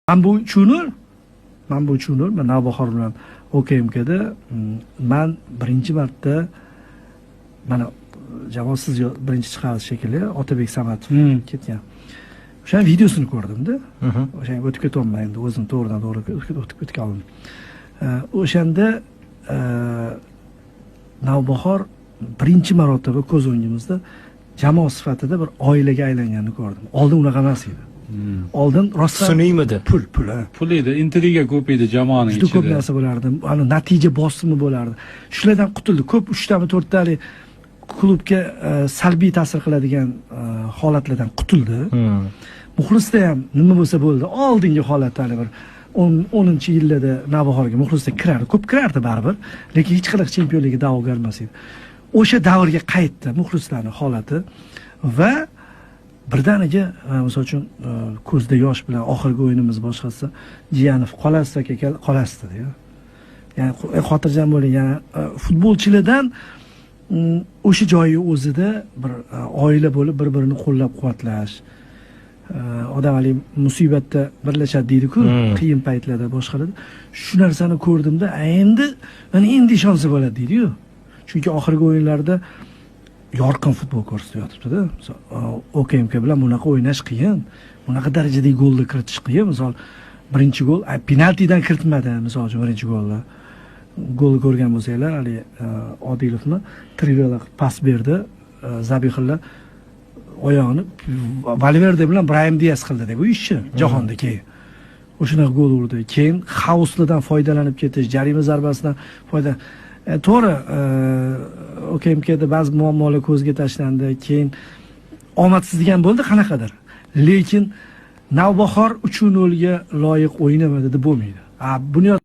Man bu 3-0, man bu 3-0, man Navbahor bilan OKMKda man birinchi marta, mana jamoa, siz birinchi chiqardi shekilli, Otabek Samatov ketgan. O'shani videosini ko'rdimda. O'shanga o'tib ketyapman endi, o'zim to'g'ridan to'g'ri o'tib ketoldim. O'shanda Navbahor birinchi marotaba ko'z o'ngimizda jamoa sifatida bir oilaga aylanganini ko'rdim. Oldin unaqa emas edi. Oldin rostdan Sun'iymidi? Pul, pul, ha. Pul edi, intriga ko'p edi jamoaning Juda ko'p ichida. narsa bo'lardi, ani natija bosimi bo'lardi. Shulardan qutuldi. Ko'p uchtami, to'rttalik klubga salbiy ta'sir qiladigan holatlardan qutuldi. Muxlisda ham nima bo'lsa bo'ldi, oldingi holatda, hali bir 10-yillarda Navbahorga muxlislar kirardi, ko'p kirardi baribir, lekin hech qanaqa chempionlikka da'vogar emas edi. O'sha davrga qaytdi muxlislarni holati va birdaniga misol uchun, ko'zda yosh bilan oxirgi o'yinimiz boshqasi, Jiyanov "Qolasiz, aka, qolasiz" dedi. Ya'ni xotirjam bo'ling. Ya'ni futbolchilardan o'sha joyi o'zida bir oila bo'lib bir birini qo'llab quvvatlash, odam haligi musibatda birlashadi deydiku, qiyin paytlarda, boshqalarda. Shu narsani ko'rdimda, endi mana endi ishonsa bo'ladi deydiyu, chunki oxirgi o'yinlarda yorqin futbol ko'rsatayotibdida. Misol, OKMK bilan bunaqa o'ynash qiyin, bunaqa darajadagi golni kiritish qiyin. Misol, birinchi gol penaltidan kiritmadi. Misol uchun, birinchi golni, golni ko'rgan bo'lsanglar, haligi Odilovni trivela pas berdi, Zabihilla oyog'ini Valverde bilan Brahim Dias qildi bu ishni jahonda. Keyin o'shanaqa gol urdi. Keyin xaoslardan foydalanib ketish, jarima zarbasidan foyda. To'g'ri, OKMKda ba'zi muammolar ko'zga tashlandi, keyin omadsizlik ham bo'ldi qanaqadir, lekin Navbahor 3-0ga loyiq o'ynamadi deb bo'lmaydi. Ha, Bunyod